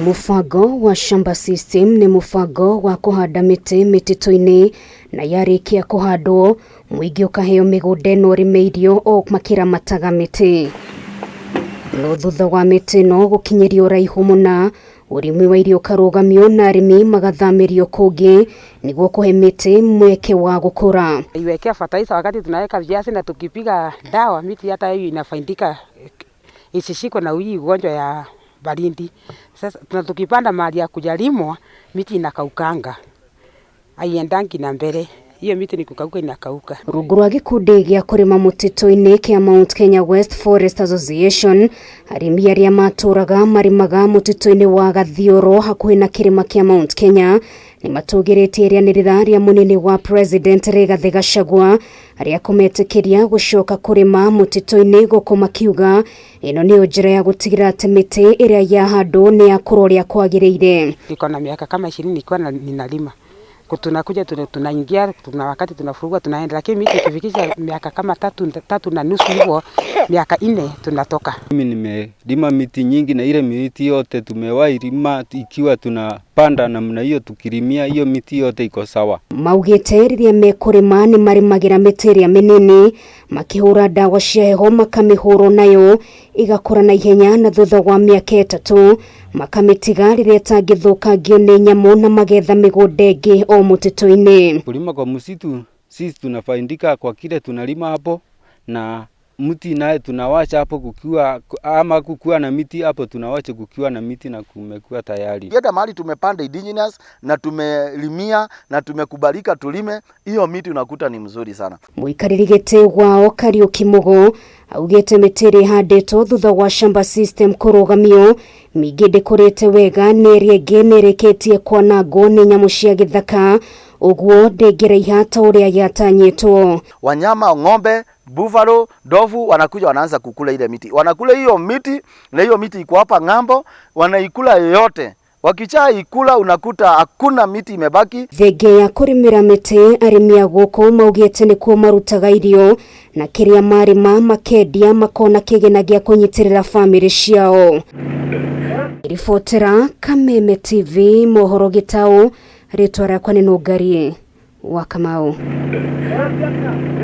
Mũbango wa Shamba System nĩ mũbango wa kũhanda mĩtĩ mĩtitũ-inĩ na yarĩkia kũhandwo mũingĩ ũkaheo mĩgũnda ĩno ũrĩmĩirio o makĩramataga mĩtĩ. No thutha wa mĩtĩ ĩno gũkinyĩrio ũraihu mũna, ũrĩmi wa irio ũkarũgamio na arĩmi magathamĩrio kũngĩ nĩguo kũhe mĩtĩ mweke wa gũkũra. Iwekea fertilizer wakati tunaweka viazi na tukipiga dawa miti hata hiyo inafaidika isishikwe na hii ugonjwa ya baridi. Sasa na tukipanda mahali ya kujalimwa miti inakaukanga, haiendangi na mbele. Hiyo miti ni kukauka inakauka. Rungu rwa gĩkundi gĩa kũrĩma mũtitũ-inĩ kĩa Mount Kenya West Forest Association, arĩmi arĩa matũraga marĩmaga mũtitũ-inĩ wa Gathioro hakuhĩ na kĩrĩma kĩa Mount Kenya nĩ matũgĩrĩtie rĩanĩrĩra rĩa mũnene wa President Rigathĩ Gachagua arĩa kũmetĩkĩria gũcoka kũrĩma mũtitũ-inĩ gũkũ makiuga ĩno nĩyo njĩra ya gũtigĩrĩra atĩ mĩtĩ ĩrĩa yahandwo nĩ yakũra ũrĩa kwagĩrĩire. Niko na miaka kama 20 nikiwa ninalima. Tunakuja tunaingia, tuna wakati tunafurugwa tunaenda, lakini miti ikifikisha miaka kama 3.5 hivyo, miaka 4 tunatoka. Mimi nimelima miti nyingi na ile miti yote tumewahi lima ikiwa tunapanda namna hiyo, tukilimia hiyo miti yote iko sawa. Maugĩte rĩrĩa mekũrĩma nĩ marĩmagĩra mĩtĩ ĩrĩa mĩnini makĩhũra ndawa cia heho makamĩhũrwo nayo ĩgakũra na ihenya na thutha wa mĩaka 3 makamĩtiga rĩrĩa ĩtangĩthũkangio nĩ nyamũ na magetha mĩgũnda ĩngĩ o mũtitũ-inĩ. Kulima kwa msitu sisi tunafaidika kwa kile tunalima hapo, na mti naye tunawacha hapo kukiwa, ama kukiwa na miti hapo tunawacha kukiwa na miti na kumekuwa tayari. Ukienda mahali tumepanda indigenous na tumelimia na tumekubalika tulime, hiyo miti unakuta ni mzuri sana. Mũikarĩri gĩtĩ wao Kariuki Mugo augĩte mĩtĩ ĩrĩa ĩhandĩtwo thutha wa shamba system kũrũgamio mĩingĩ ndĩkũrĩte wega na ĩrĩa ĩngĩ nĩ ĩrĩkĩtie kwanangwo nĩ nyamũ cia gĩthaka ũguo ndĩngĩraiha ta ũrĩa yatanyĩtwo. Wanyama ng'ombe, buffalo, ndovu wanakuja wanaanza kukula ile miti. Wanakula hiyo miti na hiyo miti iko hapa ng'ambo, wanaikula yote. Wakichaa ikula unakuta hakuna miti imebaki. Thenge ya kũrĩmĩra mĩtĩ arĩmi a gũkũ maugĩte nĩkuo marutaga irio na kĩrĩa marĩma makendia makona kĩgĩna gĩa kũnyitĩrĩra bamĩrĩ ciao. Ribotera Kameme TV mohoro gĩtaũ, rĩtwa rĩakwa nĩ Nũngari wa Kamau.